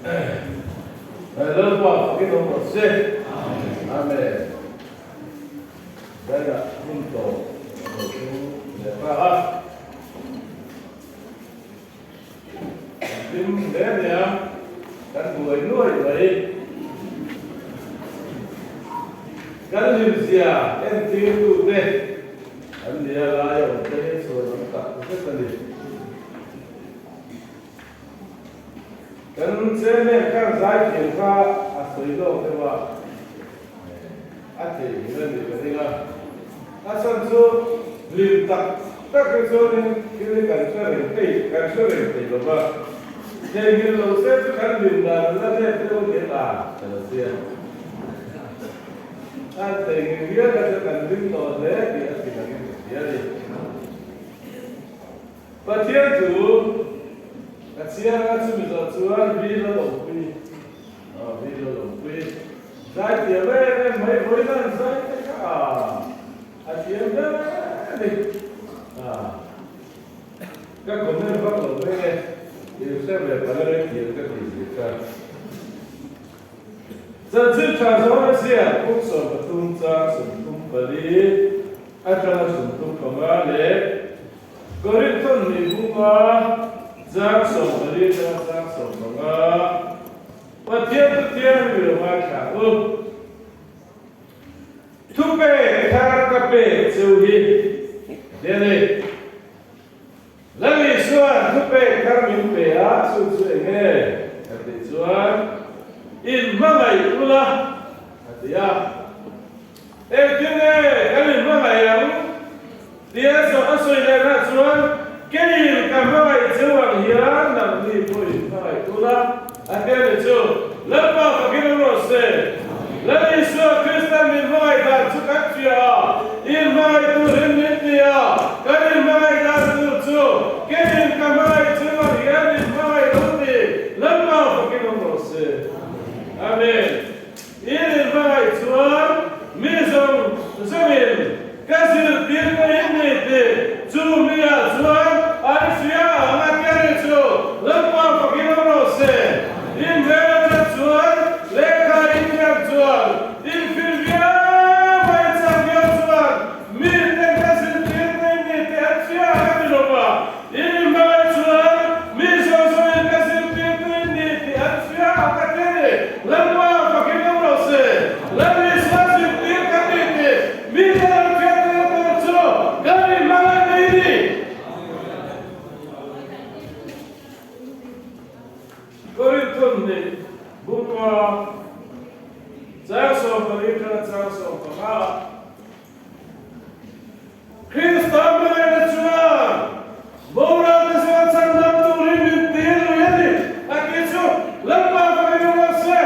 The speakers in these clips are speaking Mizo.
Lalpa fakin awm rawh se. Amen. Zainah hmun tawp a lo thleng leh ta a. Kan hlim hle a nia, kan buai nuai mai. Kan hlimzia entirtute an nia lai a awm te hi chhuan awm tak zet a ni. Kan chairman khan zaithiam kha a sawi lawk deuh a, a theihnghilh a nih ka ring a. A chhan chu hlim tak tak hi chuanin thil hi kan hre reng thei, kan hre reng thei lo va. Theihnghilh lo se chu kan hlim dan an la nep deuh a nia ta ka lo tia. A theihnghilh viau kha chu kan hlim tawh hle tih a ti langin ka hria a ni. Pathian chu ka chhiar a, chumi zawh chuan vi la lo pui, aw vi la lo pui, zai thiam em em mai vawiin an zai te kha a, a thiam hle a ni, a ka comment vak lo veng e, in hre ve pala rei thiam ka tih zir kha. Chanchin tha zawn a ziak kum 13 chang 34 atanga 35 leh Korinthon hnih bunga chang 14 atanga chang 15 Pathian chu thianghlim i lo ngaithla ang u. Thupek thar ka pek cheu hi a ni. Lali chuan thupek thar min pe a, chu chu eng nge? A tih chuan, In hmangaih ula, a ti a. Engtin nge kan in hmangaih ang? Tia zawh a sawi lehna chuan, Keiin ka hmangaih cheu ang hian nangni pawh in hmangaih ula, a ti a ni chu. Lalpa fakin awm rawh se. Lal Isua Kristan min hmangaih dan chu kan hria a, in hmangaih turin min ti a, kan in hmangaih dan tur chu keiin ka hmangaih chungah hian min hmangaih lo ti Lalpa fakin awm rawh se. Amen. In in hmangaih chuan mi zawng zawngin ka zirtirna in ni ti chu mi ah chuan an hria ang a tia ni chu Lalpa fakin awm rawh se. In hmel atang chuan lehkha in thiam chuan in fir viau mai chak viau chuan mi ten ka zirtirna in ni tih an hria ang a ni lo va, in inhmangaih chuan mi zawng zawngin ka zirtirtu in ni tih an hria ang a tia ni Lalpa fakin awm rawh se. Lal Isua zirtir kan ni tih mi ten an hriat theihna tur chu kan inhmangaih mai ni. Korinthon nih bunga chang 14 atanga chang 15 ah Krista hmangaihna chuan boral te zawn chhan dam turin min tir lui a ni a tih chu Lalpa fakin awm rawh se.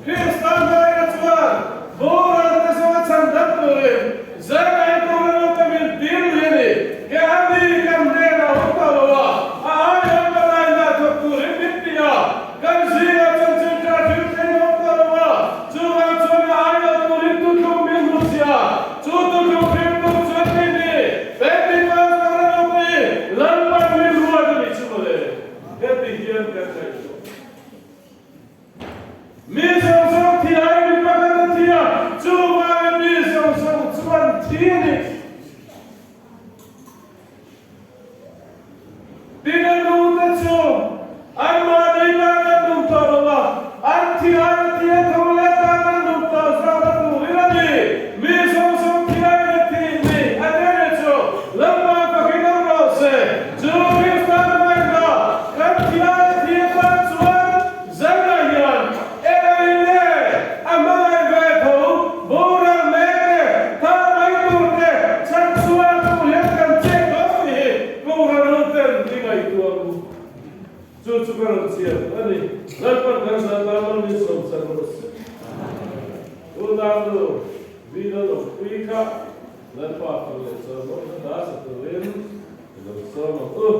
Krista hmangaihna chuan boral te zawn chhan dam turin Zai tura lo te min tir lui a ni. Ke a ni kan hnenah awm tawh lo a, a aia ka laina thawk turin min ti a, kan zingah chanchin tha thil thleng awm tawh lo a, chuvang chuan a aia turin tuthluk min hmuhchhiah a, chu tuthluk hriltuk chuan mi ni Pentecost tura lo te hi Lalpan min ruat a nih chu mawle. Heti hian kan ngaihtuah. Mi zawng zawng thi ai mi pakhat a thi a, chuvangin mi zawng zawng chuan thi a ni. Tin a nute chu anmahni tan an nung tawh lo a, an thi ai a thi a tho leh tan an nung tawh zawk a turin a ni. Mi zawng zawng thi ai a thi ni a ti a ni chu Lalpa fakin awm rawh se. Chu Krista hmaina kan thi ai a thi atan chuan Zana hian Elaine nge a hmangaih ve tho, boral mek te, tha mai tur te, chhan chhuah tur hian kan chet dawn tih hi Kohhran ho ten i ngaihtuah ang u. Chu chu ka rawn chhiar a ni. Lalpan kan zan tan lo min sawm chhan rawh se. Unau nu Vina Lawmpui kha Lalpa fak leh chawlhmawhna hla sa turin i lo sawm ang u.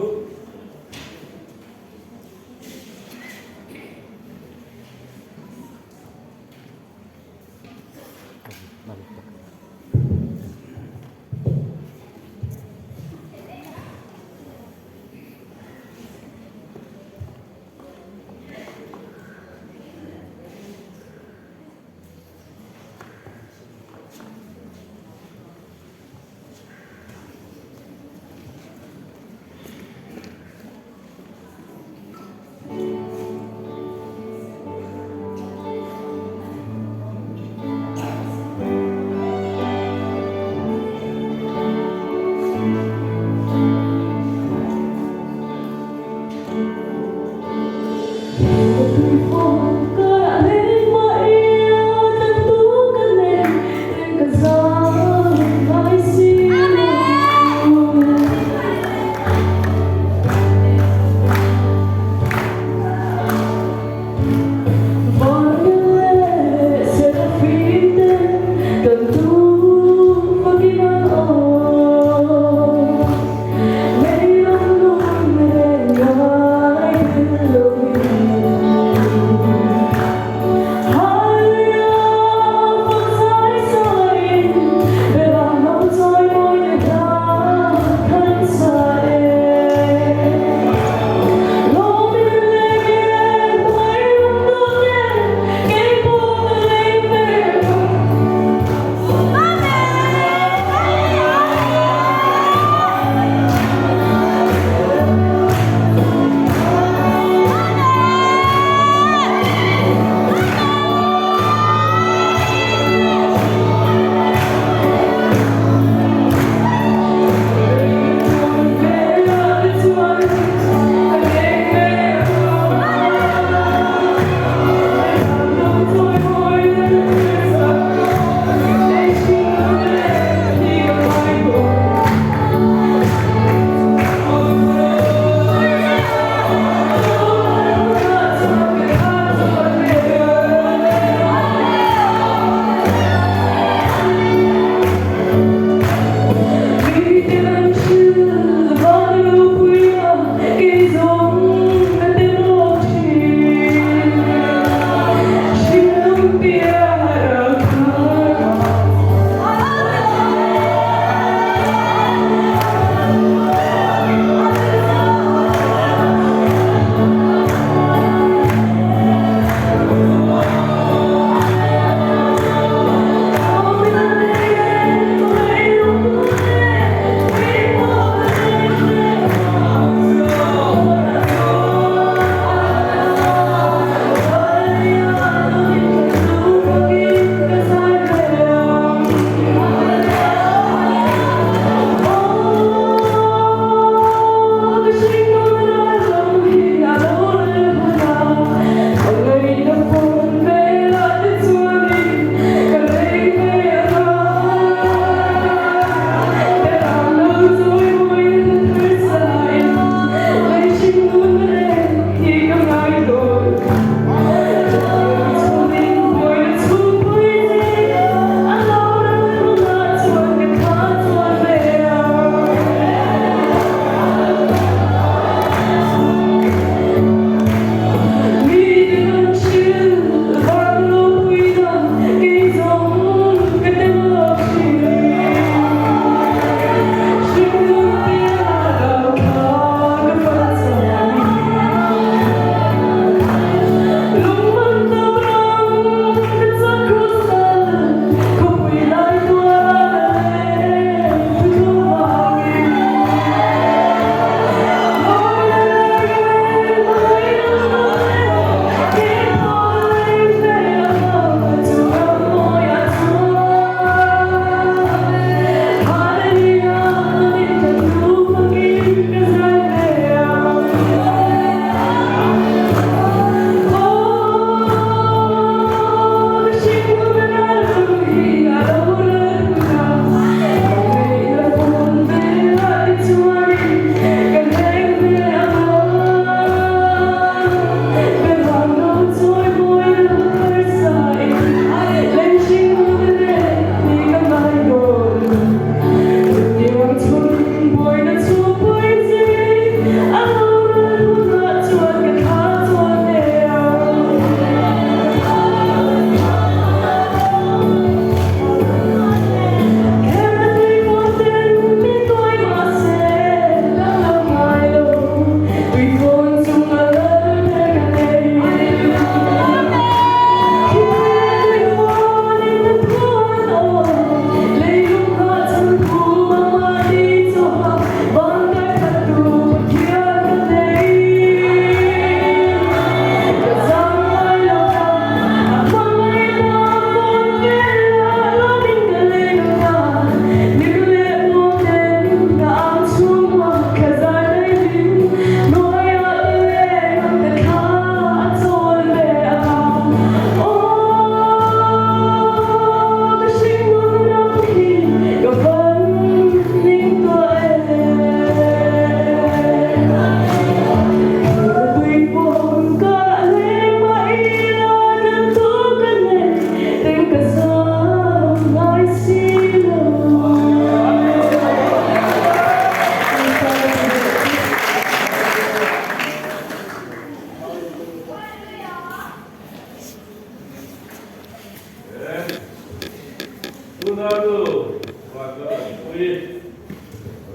Unau Vanlalawmpui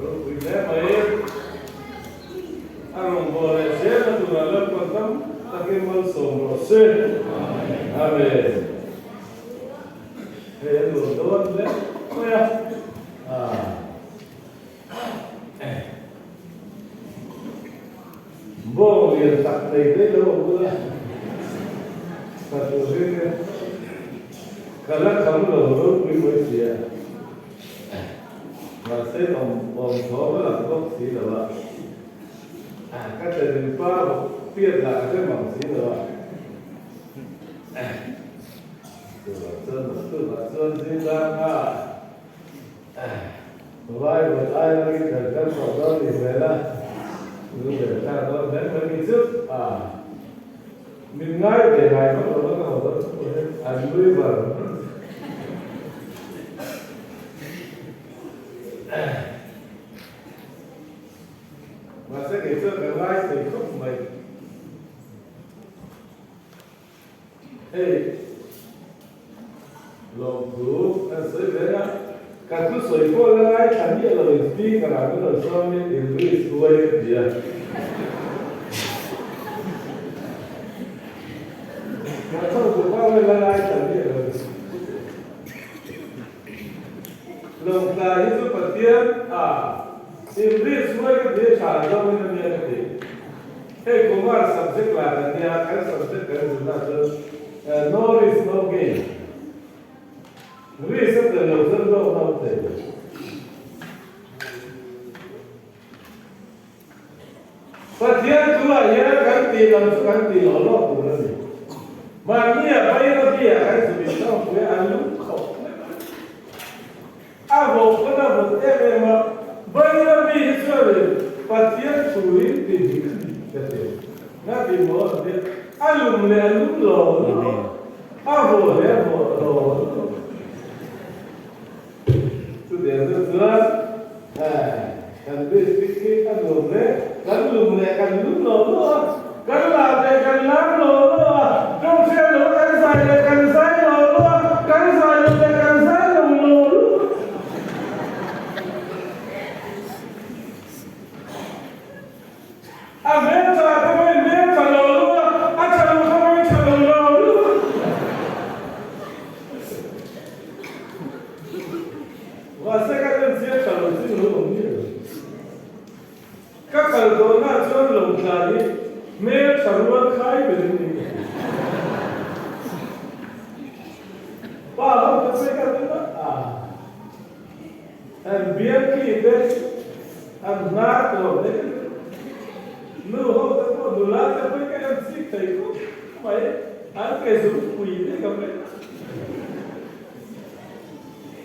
ropui hle mai. A rawngbâwl leh zêlna tûrah Lalpan tam takin malsâwm rawh se. Amen. Hei an nuam dawn hle mai a. Bawng lian tak nei daih lo a bula ka tur hi ka la kham lo ropui mai si a, mahse awm awm thawm a lang bawk si lo a, ka tlemin pa bawk piat lah ka hre mang si lo a. Chuvang chuan tunah chuan zingdang a. Vai vawt ai angin kan kal tawh dawn ni hmel a, lu ber thlak dawn hle mai ni chu a. Min ngai ve ngai vak lo a ka haw dawn chu he an nui var var. Mahse kei chuan ka ngai thei khawp mai. Hei lawmthu kan sawi ve a, ka thusawi pawh la ngaithla miah lo in speaker ah min rawn sawm in English huai ka ti a. Ka thawnthu pawh la ngaithla miah lo in. Lawngtlai hi chu Pathian a English huai ka ti a tha zawng in ania ka ti. Hei Commerce subject lah kan nia, kan subject kan zirna chuan no risk no gain. Risk a tel lo chuan hlawk na awm thei lo. Pathian thuah hian kan tih lam chu kan tih lawh lawk tur a ni. Mahni a Bairabi ah kan zubin thawngpui a lung khawp mai mai. A vawk pawn a vawk em em a, Bairabi hi chuanin Pathian thu hi ti dik a ni ka ti. Nga ti maw an ti a, a lum leh a lum lo lo, a vawh leh a vawh lo lo. Chutiang chu chuan kan district hi a nuam hle, kan lum leh kan lum lo lo a, kan lar leh kan lar lo lo a, tawngsial lo kan zai leh kan zai lo lo a, kan zai lo leh kan zai lo lo lo. A hmeltha te pawhin hmeltha lo lo a, a tha lo te pawhin tha lo lo lo. Mahse ka en chiang tha lo chu lo awm miah lo. Ka kal tawhna chuan lo tla hi hmeltha rual khai berin min ka hria. Pa ho te pawhin ka ring a, An bialki te an hnar tawh hle mai. Nu ho te pawh nula te pawhin ka en chik thei khawp mai. An ke zungpui te ka hmet.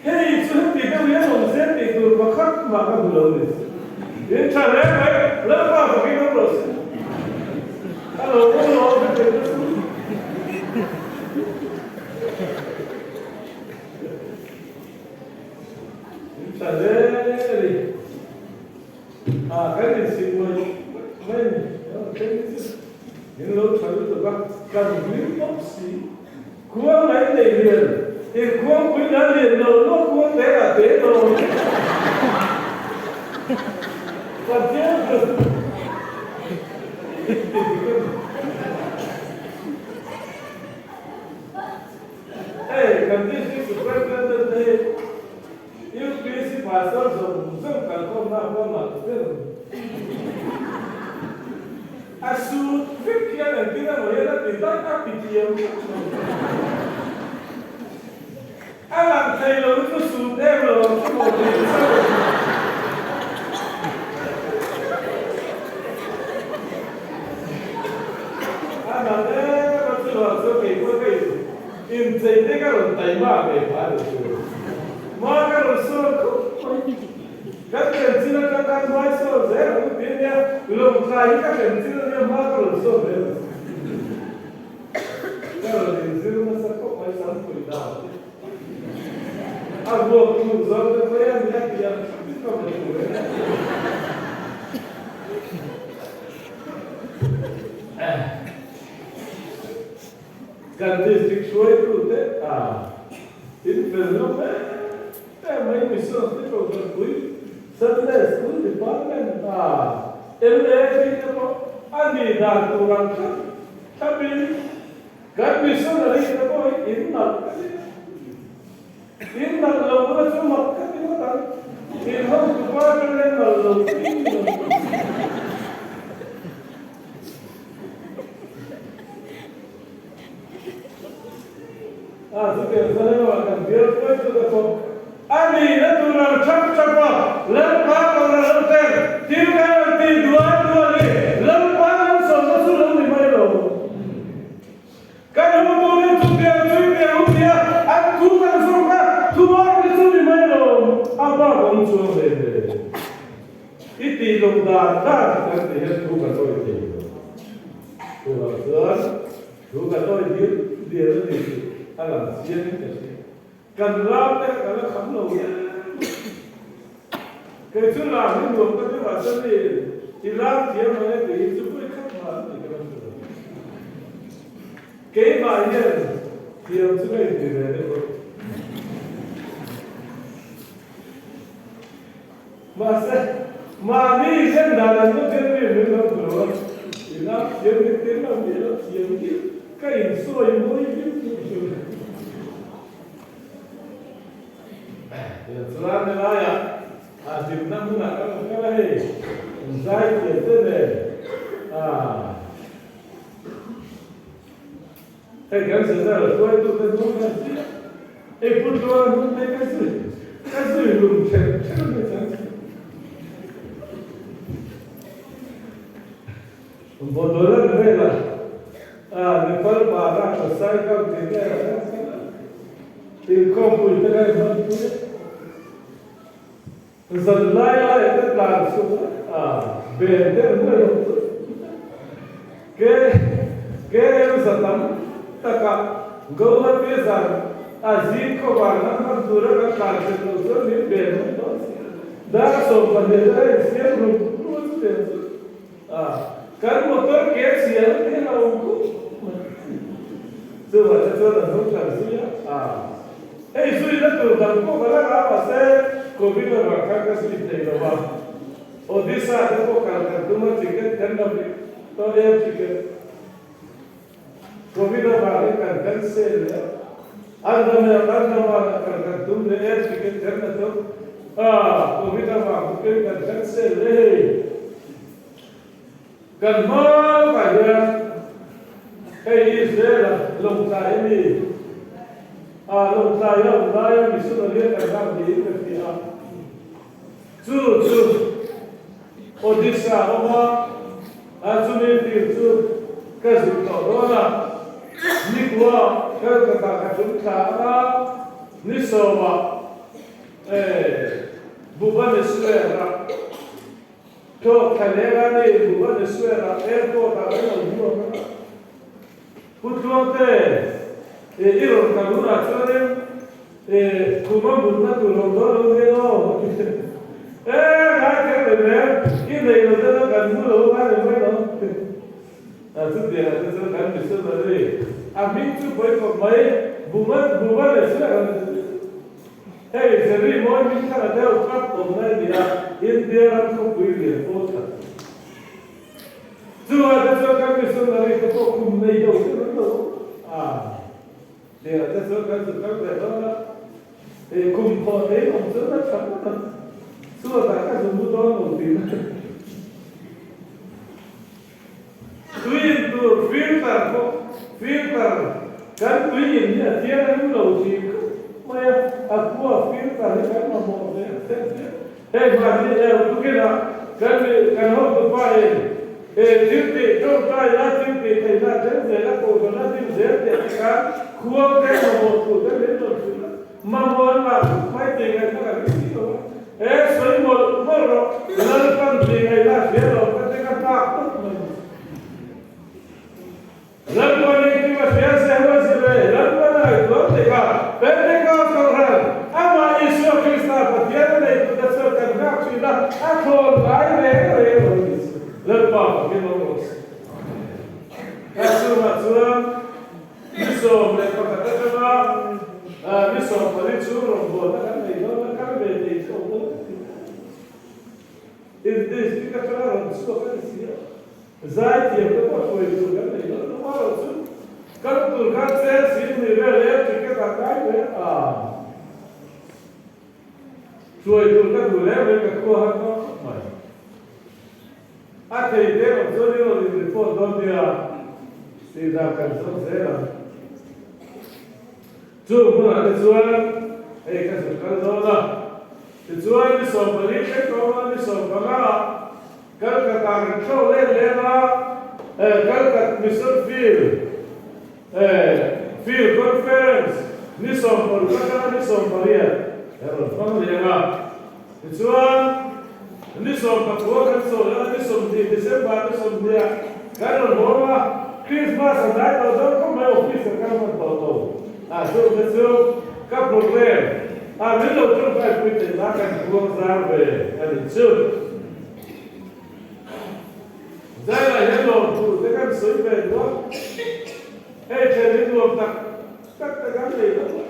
Hei chu heti deuh hian awm se tih tur pakhat mah ka hmu lo ni. In tha hle mai, Lalpa fakin awm rawh se. A lo awm lo awm heti te chu. In tha hle a ni. A kan insik mai mai a ni. In lo tha lutuk a, kan hlim bawk si. Khuang mai nei lian, in khuangpui la lian lo lo khuang te lah te lo. Pathian chu Hei kan district superintendent te hi UPC pastor zawng zawng kalkhawmna a huam mah ber a ni. A sut vek hian engtin emaw hian a ti daih a ti thiam vek mai. A lang thei lo hi chu sut em lo ang chu maw tih hi sawi a ni. A nang em a chu vang chuan kei pawh ka in inchei te ka rawn taima ve phah a ni chu. Hma ka rawn sawn khawp mai. Kan hrem chin atang khan hmai sawn zel ang u ti a nia, lawngtlai hi ka hrem chin a nia hma ka rawn sawn zel ang. Ka rawn inzir nasa khawp mai Sampui dan te. A vuak tluk zawng te mai a nia tih ang thlapin ka vaw tur e. Kan district hruaitu te a in fel hlawm em. mai mission te kohhran pui Sunday School Department a LAP te pawh a nih dan tur ang thlap thlapin kan missionary te pawh hi in nalh ka ti a. In nalh lo na chu mak ka ti ngawt ang. In hotu pa atangin nalh lo pui lo. A chutiang chuan erawh kan bial hruai chu ka thawk a ni na tur ang thap thap a, Lalpa kawr a lo teng, thil kan rawn tih duai dual hi Lalpa kan sawmna chu lo ni mai lo. Kan hmu turin chutiang chu i piang u tia an thu kan zawk a, thu awm hi chu ni mai lo, a bak awm chuang ve ve. I tih loh dan dan kan ti hian thu kan awih thei lo. Chuvang chuan thu kan awih dil dil a ni tih a lang chiang in ka hria. Kan ram te kha kan la kham lo em a. Kei chu lam hi nuam ka ti mahse mi i lam thiam ang e tih hi chu pui khat mah an ti ka la hre lo. Keimah hian thiam chu ka inti ve deuh a. Mahse, mahni zen dan an lo tel mi min lo hmu lo a, i lak thiam hi tel lo mi lo thiam hi ka insawi mawi viau chu ka hre lo. Chuan helaiah a hlimna hmunah ka rawn kal a hei, zai thiam te nen a. Hei kan General hruaitute hnung hian chiah hei Pu Tluanga hnung te ka zui ka zui hlum ṭhelh ṭhelh mai chuan Bodoland velah Nepal Bara Gossaigaon tih velah khan kal a, inkhawmpui te kha inhmanpui a. Zan lai lai te tlan chhuk a ben deuh nuai lo chu ke KL za tam taka Guwahati zan a zing khawvar nan hman tura kan tlan chhuk loh chuan min ben mai dawn si a, dar 12 te a insiam rum rum a chutiang chu a kan motor ke chhia na te hian a awm khum mai. Chuvah te chuan an hnung tlan zui a. Hei zui na tur dang pawh ka la ngah mahse Covid avang khan ka zui thei lo a, Odisha te pawh kal kan tum a ticket kan la bik tawh air ticket Covid avangin kan cancel leh a, Andaman Andaman ah kal kan tum leh air ticket kan la tawh a, Covid avang bawkin kan cancel leh hei. Kan hma lawkah hian hei Israel-a lawngtlai a ni. A lawngtlai a awm laia missionary a kan lak niin ka hria a. Chu chu Odisha a awm a, a chumi field chu ka zuk tawh dawn a. Nikua Calcutta ka tum thla ang a, ni sawmah Bhubaneswar-a Thawk thla leng a ni, Bhubaneswar-ah airport-ah kan lo hmuak a. Pu Tluangte, i rawn kal hunah chuanin khuma mutna tur awm dawn lo nia aw a ti. E, ngai kher mai hmel, i nei lo deuh a kan hmu lo ngai lo mai lo. Chutiangah te chuan kan missionary a hming chu pawi khawp mai, Bhubaneswar a ni. Hei Jerry mawi hming thar a deuh tlat awmna i ni a, India ram khawpui lian pawl khat. Chuvah te chuan kan missionary te pawh kum nei deuh deuh an lo awm a, tirah te chuan kan zu kal ve dawn a, ih kum thawh nei awm chuan a tha ngawt ang, chhuatah ka zu mu dawn lo tihna. Tui in tur filter pawh filter kan tui in hi a thiang a rim lo thin khawp mai a, a khua filter hi kan mamawh ve a thlen hle. Hei mahni eu tukinah kan mi kan hotupa in he thil tih tawngtai la thil tih theihna a then zel a kohhran a din zel teh te khan khuang te mamawh thu te min rawn hrilh a, mamawh an ngah khawp mai tih ngaihna kan ring si lo a. He sawi mawlh mawlh rawh, Lalpan tih ngaihna a hria lo ka ti ka nghak tawp mai ni. Lalpan engkim a hria se huai si ve, Lalpan a ngaihtuah ang tikah Pentecost Kohhran, amah Isua Krista Pathian a neitute chuan kan nghak thin a, a thlawn ngai reng reng lo ni. Lalpa fakin awm rawh se. Ka chungah chuan Ni 11 atanga ni 14 chu rawngbawlna kan nei dawn a, kal ve. ve thei chu awm lo ka ti. In district atanga rawn chhuak a ni si a, zaithiam te pawh hruai tur kan nei lo hlawm a rawh chu kal tur khan cheng si ni vel e ticket ah kai ve a. Hruai tur ka duh hle mai ka khua han dawn khawp mai. A thei te awm chuan i rawn in report dawn nia tih dan kan zawng zel ang. Chu hmunah te chuan hei ka zuk kal dawn a, tichuan ni 14 thleng tawh a, ni 15 ah Calcutta kan thlo let lem a, Calcutta Mission Field Field Conference ni 60 atanga ni 18 kan rawn hmang leng a, tichuan ni 19 kan sawi a, ni 20 December ni 20 ah kan rawn hawng a, Christmas a hnai tawh dawn khawp mai office ka kal hman tawh lo a, chungte chu ka program a min lo tawngtai pui theih nan kan huang zar ve a nih chu. Zaiah hian lawmthu te kan sawi ve duh a, hei then hi nuam tak tak te kan nei lo a,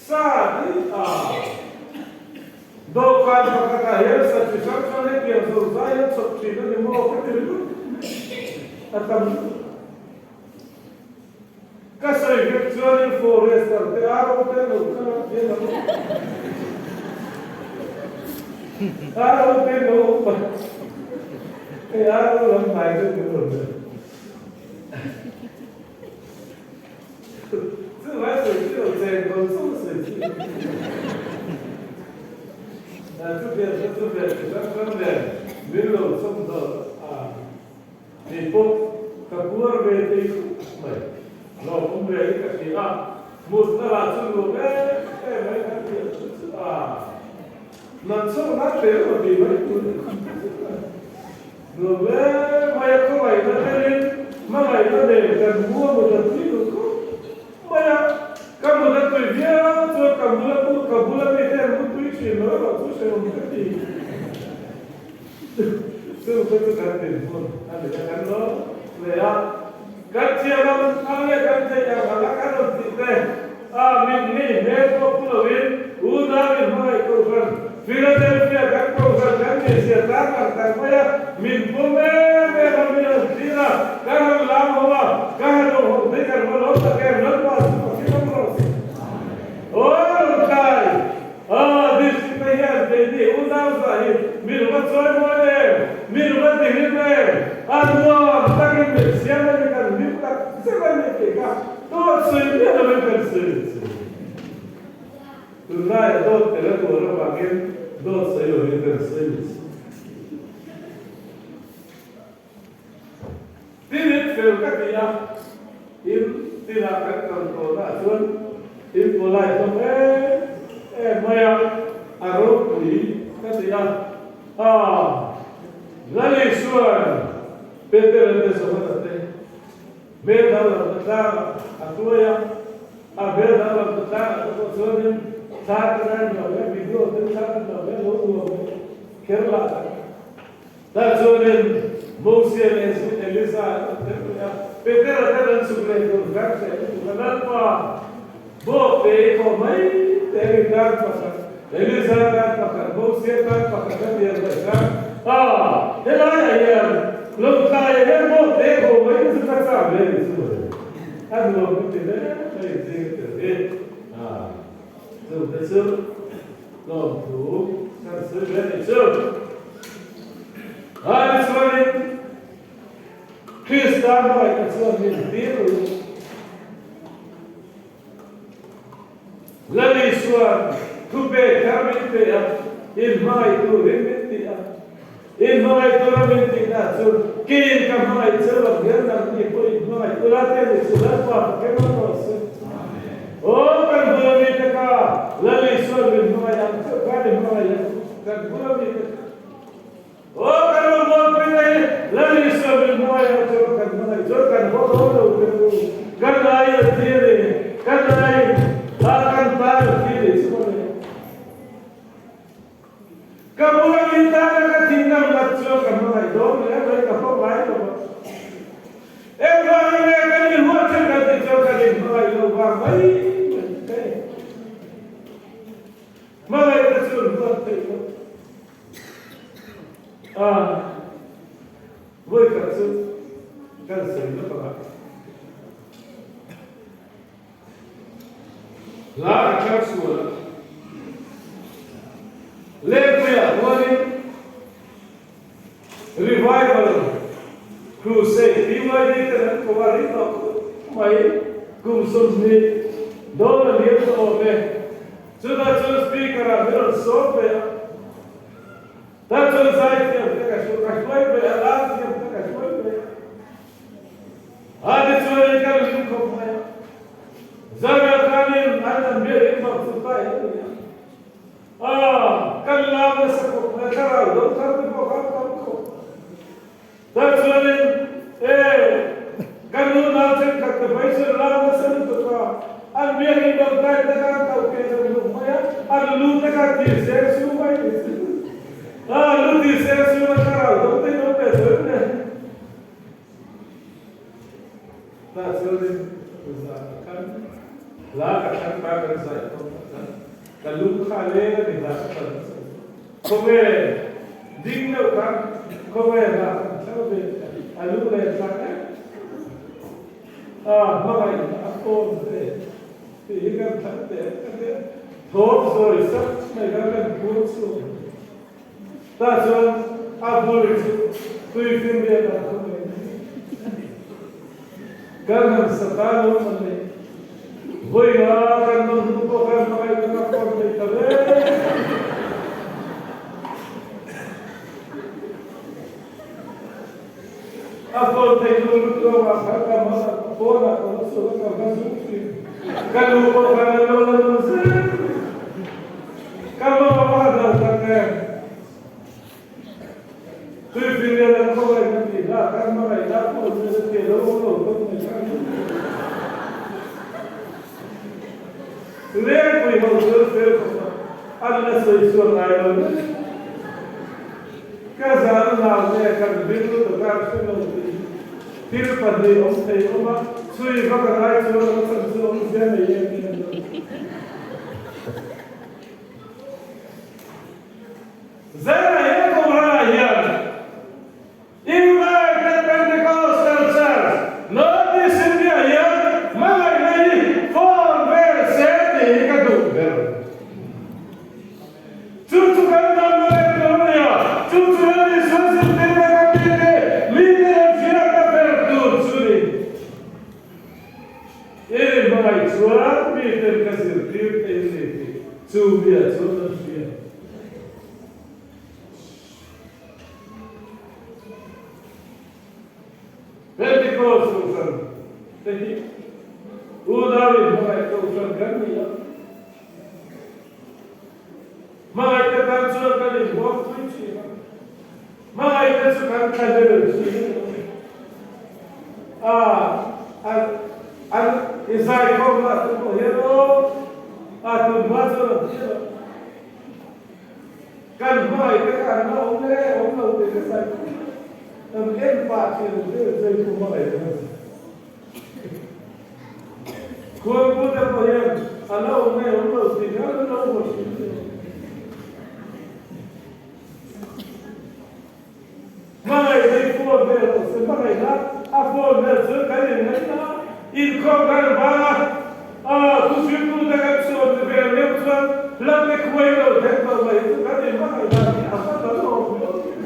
sa hi a dawhkan pakhatah hian sa chi hrang hrang hetiang zo zai hian chhawp thin a ni maw ka ti ringawt a tam lutuk. Ka sawi vek chuanin forester te aro te lo kal ang hian a awm. Aro te lo awm a, hei aro lam hnai deuh min rawn melh. Chuvai sawi chi lo cheng dawn chauh a sawi chi. Chutiang chu chuveh chi hrang hrang nen min lo chawm dawt a. Kei pawh ka puar ve thei khawp mai. Lawmawm ve hi ka hria a, mutna lah chu nuam em em mai kan tih ang chu chu a. Nan chauh nan hle emaw tih mai tur ni nuam em mai a, khawngaihna telin hmangaihna nen kan hmu a mut a tui duh khawp mai a. Ka mut a tui viau chuan ka bula pu ka bula mite an mu tui thin lo erawh chu hrehawm ka ti. Chu te chu kan dinhmun a ni a, kan lo leh a, kan thiam ang ang leh kan theih ang ang a kan rawn tih te a mit ngei hmel pawh pu loin unau in hmangaih kohhran Philadelphia kan kohhran kan ngei-zia tan lang tak mai a, min pawm em em a, min rawn thlir a, kan han lam ho a, ka han awm ho thei kan va lawm tak em, Lalpa chu Pathian awm rawh se. Aw rawn kai! Aw, district te hian keini unau zah hi min va chawi mawi em, min va ti hlim em, a nuam takin min siam a ni, kan hlim tak zet a ni tih kha dawt sawi miah lovin kan sawi ni chu. Tunlaiah dawt tel a tuar avangin dawt sawi lovin kan sawi ni chu. Tin in fel ka ti a, in tinah kan kal tawhnaah chuan in polite hlawm em em mai a, a ropui ka ti a. Aa, Lal Isuan Petera te Johana te hmel danglam ta tlangah a hruai a, a hmel danglam ta tlangah te pawh chuanin thla ka nan lo e, video te thla ka lo e, lo nuam e, kher lah tak. Tah chuanin Mosia leh Elisa an awm tel mai a, Petera ten an chhuk leh tur kan hreh lutuk a, Lalpa, bawk te i thawh mai teh a ni tan pakhat, Elisa tan pakhat, Mosia tan pakhat a ti ang mai khan, a, helaiah hian Lawngtlaiah hian bawk te i thawh mai te chu ka chak ve a ni chu mawle, a nuam ka ti hle mai inzing a tel hi, a, chungte chu. Lawmthu kan sawi ve ni chu. Ai chuanin Krista hmangaihna chuan min tir u. Lal Isuan thupek thar min pe a, in hmangaih turin min ti a. In hmangaih tura min tihna chu keiin ka hmangaih che lo hian nangni pawh in hmangaih tura te ni chu Lalpa ka kem ang rawh se. Aw kan bula mite kha Lal Isuan min hmangaih ang chauh khan i hmangaih ang kan bula mite kha. Aw kan rawngbawlpui te hi Lal Isuan min hmangaih ang chauh kan hmangaih chuan kan haw dawn lo te u. Kan ai a thi a ni, kan ai a kan tan a thi ni chu mawle. Ka bula mi tana ka thingnam ngat chuan ka hmangaih dawn hle mai, ka hawk ngai lo a. Engvangin nge kan inhuat thil kan tih chuan kan inhmangaih lo vang mai mai te. Hmangaihna chu. ngai. Hla ka thlang sual a. Lengpuiah huanin Revival Crusade PYD ten an ko a ring tawh khawp mai. Kum 20 dawn a liam tawh awm e. Chutah chuan Speaker ah min rawn sawm ve a. Tah chuan zaithiam te ka hruai ve a, lanthiam te ka hruai ve a. A tichuanin kan hlim khawp mai a. Zanah khanin an han biak in bang chu kai a ni a. A, kan lam nasa khawp mai a, thlarau dawng thar te pawh khan tam khawp. Tah chuanin e, kan unau thenkhat te phei chuan lam nasa lutuk a, an biak in bang kai te khan kal ke zan hlum mai a, an lu te khan tir seng su mai ni chu. A, lu tir seng su a thlarau dawng te in awm ve tawh em le? Tah chuanin zah khan hla ka thlang ta kan zai khawm ta khan ka lung kha a leng a ni hla ka thlan nasa lo. Khawnge ding deuh khan khawnge hla kan thlang ve a lung len thlak em a hmangaihna a kawn ve tih hi kan thlang teh ka tia thawm zawi sak mai kha kan phur chhuak. Tah chuan a bul chu tui finriat ah khaw ngei mai. Kan han sa ta lo man le. Vawi nga kan nawn hnu pawh khan hmangaih ka ka phone thei ta ve. A phone thei hnu lutuk avang khan ka phone ah ka va sual a ka va zung thin. Ka nu pawh khan a lo la nawn zel. Ka lawm a dal tak em? Tuifinriat an khawngaih na tih hla kan hmangaih na pawh chu a ti lo awm lo khawp mai kha ni. Lengpui ho chu an fel khawp a, an la sawi chhuak ngai lo hle. Ka zan nau te kan ring lutuk a an hre lo tih hi thil pahnih awm thei awm a, chhui vak a ngai chuan a chhan chu awmzia nei em em lo. Zela he Kohhranah hian United Pentecostal Church, North East India hian hmangaihna hi phone vel se tih hi ka duh ber. Chu chu kan damna leh tur a ni a, chu chu Lal Isua zirtirna kan mite mite an hriatna ber tur chu ni. I hmangaih chuan miten ka zirtir thei a ni tih chu bia chuan an hria. Pentecost Kohhran te hi unau in hmangaih kohhran kan ni a. Hmangaihna tan chuan kan inhuam thui thin a, hmangaihna chu kan thlahlel thin a ni. A, an, an i zaikhawmna te pawh hian aw, a tun hma chuan an hria lo. Kan hmangaihna kha an la awm e, awm lo tih ka zaikhawm a, kan en pah thin ang che zai chu hmangaihna a ni. Khuangpu te pawh hian a la awm nge awm lo tih kha an lo hmu thin a ni. Hmangaihna i phone vel rawh se, hmangaihna a phone vel chuan kan inngaihna a, inkhawm kan vang a, aa thuhriltute kan chhuan te vel meuh chuan lam te khuai lo then tawh mai chu kan inhmangaihna hi a va dang awm viau thin.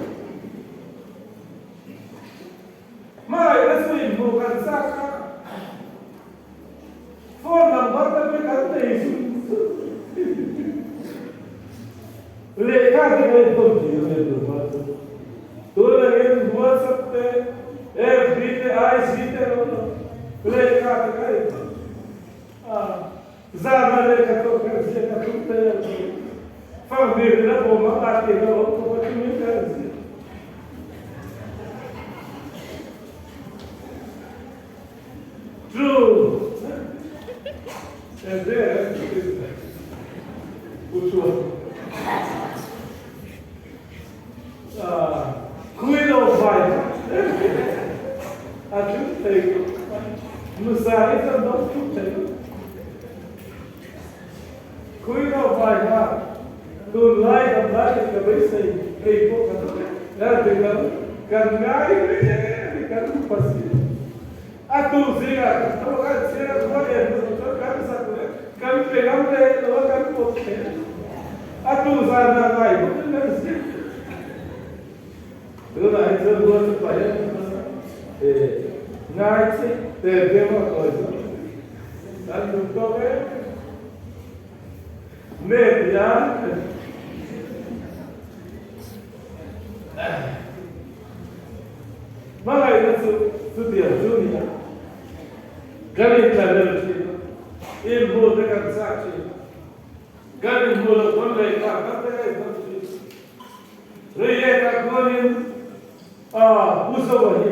Hmangaihna chu inhmuh kan chak a, phone number te pawh kan nei zung zung. Lehkha te kan intawn tih a ni tur hma chu. Tunah hian WhatsApp te, FB te, IG te an awm lo. Lehkha te kan intawn a, zana lehkha tawh kan ziak a tum thei a ni. Fanghmir in a bawm a, a tih hlauh awm khawp a thumin kan ziak. True. And then, which one? Queen of Light. A thu thei ko. Nusa hi chuan dawt thu thei ko. Queen of Light ha. Tunlai dam lai hi ka beisei kei pawh ka dawt e. Kan ngai hle a ni kan upa si. zana ngai bawkin kan zir. Tunah hi chuan rual chu paih a ni hmasa e, ngai che te deuh a kawi zawk kan duh tawk em me tia hmangaihna chu chutiang chu ni a, kan intlanel thin a, inhmu te kan chak thin a, kan inhmu loh pawn lehkha kan te ka inhmang thin. Reiekah khuanin a Pu Zoa hi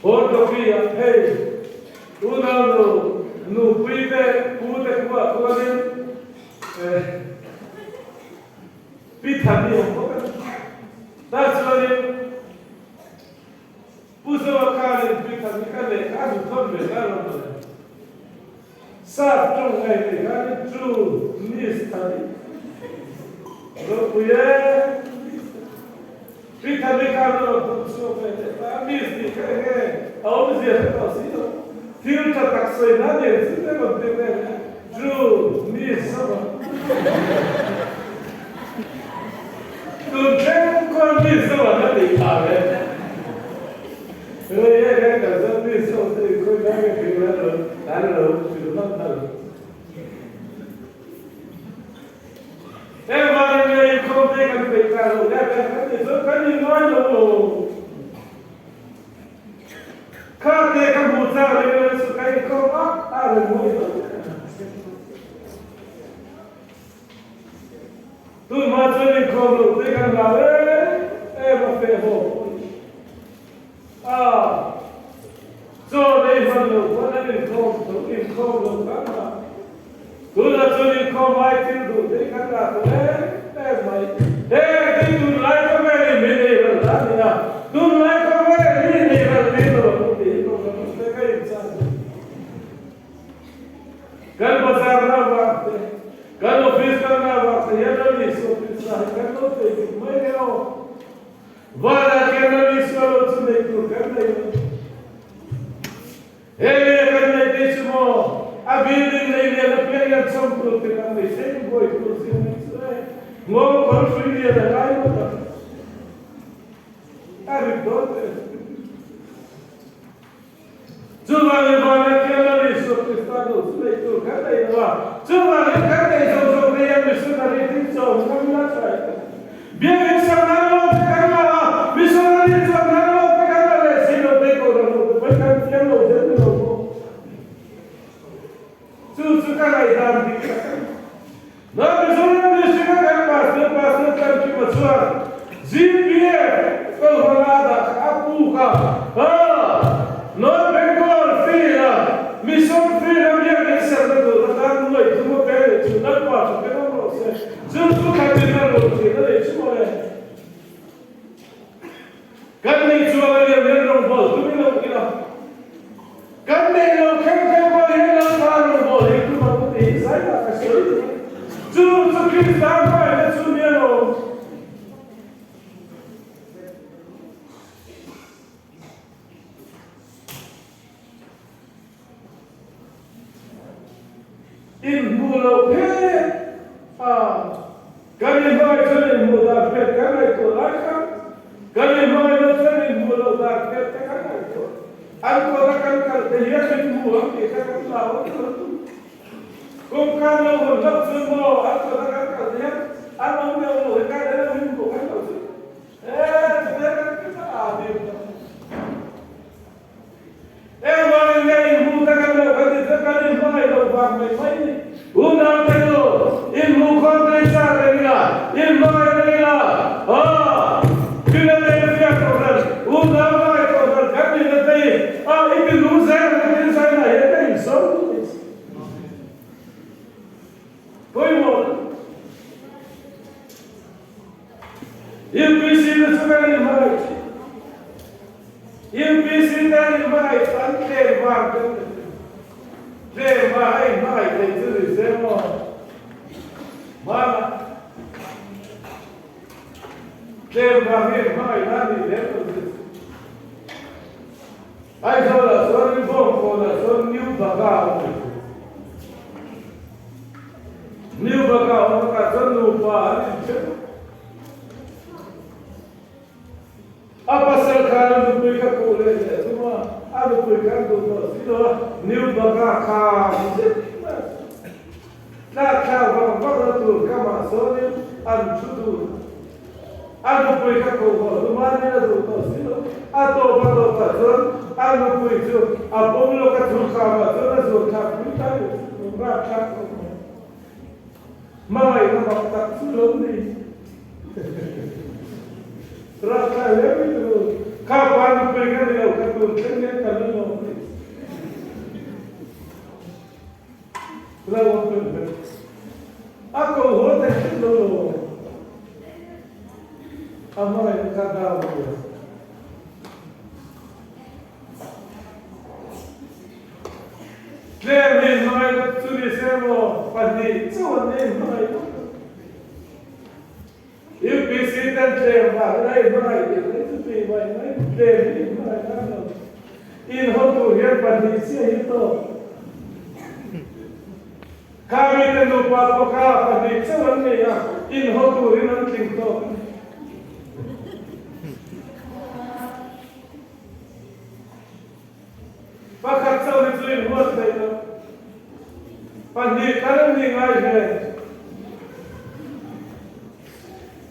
Photography-ah hei unaunu nupui te pu te khuaah khuanin Pi Thani a awm bawk a ni. Tah chuanin Pu Zoa khanin Pi Thani kha lehkha a zu thawn ve ta lo mawle. Sap tawng ngai tih kha ni chu miss thani ropui e pi thani khan a rawn thawk chhuak ve leh ta a miss tih kha enge a awmzia hre tawh si lo thil tha tak sawi na nen chu te rawn ti vel e chu miss zova tun thleng khuan miss zova ka tih phah ve. Hei he kan kal chuan mi saw te in khawi lai nge thil an lo an lo thil hman hman. Heng vangin nge inkhawm te kan peih ta loh le kan kan tih chuan kan inngai lo lo. Kha te ka hmuh chak reng reng chu ka inkhawm a a rawn mawi lo. Tunhma chuan inkhawm loh te kan hlau em em a feh haw pawh hi. A chaw nei hman lo pawn an inkhawm tho, inkhawm lo kan ngah. Tunah chuan inkhawm ai thil duh te hi kan ngah tawh em em mai. Heng hi tunlai khawvel in min ei ral ta a ni a, tunlai khawvel hi in ei ral mai lo ang tih hi kohhran awm te ka inchah duh. Kan bazar na vang te, kan office kal na vang te hian Lal Isua Krista hi kan lo thei dik mai nge aw. Vanah khian Lal Isua lo chu nei tur kan nei lo. He nge kan neih te chu maw a building nei lian apiang hian chawm tur te kan nei seng buai tur zing mai chu e. Ngawng kawr hrui lian a ngai ngawt ang. A rit dawn te. Chuvangin vana khian Lal Isua Krista lo chu neih tur kan nei lo a, chuvangin kan neih zawng zawng te hian missionary thil chawm ngam ila tha i ti. Biakinn sak nan loan te kan la a, missionary chawm nan loan te kan la leh si lo te kohhran ho te pawh hi kan thiam lo zel ni lo maw? Chu chu ka ngaihdan dik tak a ni. Na Mizoram district a kan pastor Pastor Tlankima chuan GPF kohhran a dah kha a puk a, ha North Bengal field a mission field a biak in serna tur atan nuai thum a pe leh chu Lalpa chu pe ngam rawh se. Chu chu khatin a rawn thin a nei chu mawle. Kan nei chuan a lian lian rawngbawl tum i lo ila. Kan nei lo kher kher pawh hian Lalpa rawngbawl hi tum ang u tih hi zai tak a sawi duh a. Chu chu Krista hmangaihna chu nia lo. Inhmuh loh phet a, kan inhmangaih chuan inhmuh dan phet kan ngaihtuah lai kha, kan inhmangaih loh chuan inhmuh loh dan phet te kan ngaihtuah. An kawta kan kal te hian min hmu ang tih kha kan hlau a ni lo thung. Kawngka lo hawn hlauh chuan maw an kawta kan kal te hian an awm deuh lo hi kan en a min hmuh kan lo chu e chutah kan kal a aa tir ta. Engvangin nge inhmu ta kan loh kan ti chuan kan inhmangaih loh vang mai mai ni. Unau te chu inhmuh khawm te i chak reng ila, inhmangaih reng ila, haa, Philadelphia kohhran, unau ngai kohhran kan nihna te hi a i ti nung zel ang u tin China hian ka insawi duh ni. Pawimawh lutuk. UPC te chu kan inhmangaih thin. UPC te an inhmangaih chu an tlem vang te an ni thin. Tlem vang a inhmangaih theih chu ni se maw? Hmanah tlem vang hi inhmangaih na a nih lem lo chu. Aizawlah chuan in bawngkawnah chuan New Baga a awm ve thin. New Baka awm takah chuan nupa an inthen a. A pasal khan a nupui kha kuh leh leh thung a, a nupui khan duh tawh si lo a, New Baka kham zet mai a. Tlak thlak vang vang na tur kamah sawnin an thu dun a. A nupui kha koh haw hnumanin a duh tawh si lo. A tawp a tawpah chuan a nupui chu a pawm lawk a thur khamah chuan a zuar thlak pui ta leh chu rap thlak khawp mai. Hmangaihna mak tak chu lo ni. Rap thlak hle mai chu. Kha pa nupui ka ni lo kha tun thleng hian ka la lawm mai. Lo awm hlun hlun. A ko haw thei hrim lo lo awm. A hmangaihna kha dau a nia. Tlem hi hmangaihna chu ni se maw pahnih chauh an nei hmangaihna. UPC ten tlem vangin a inhmangaih tih mai chu tih mai mai tlem hi inhmangaih nan lo. Inhaw tur hian pahnih chiah hi tawk. Kha mite nupa pawh kha pahnih chauh an nei a, inhaw turin an tling tawk a ni. Pakhat chauh hi chu inhuat theih loh. Pahnih kal an nih ngai hle.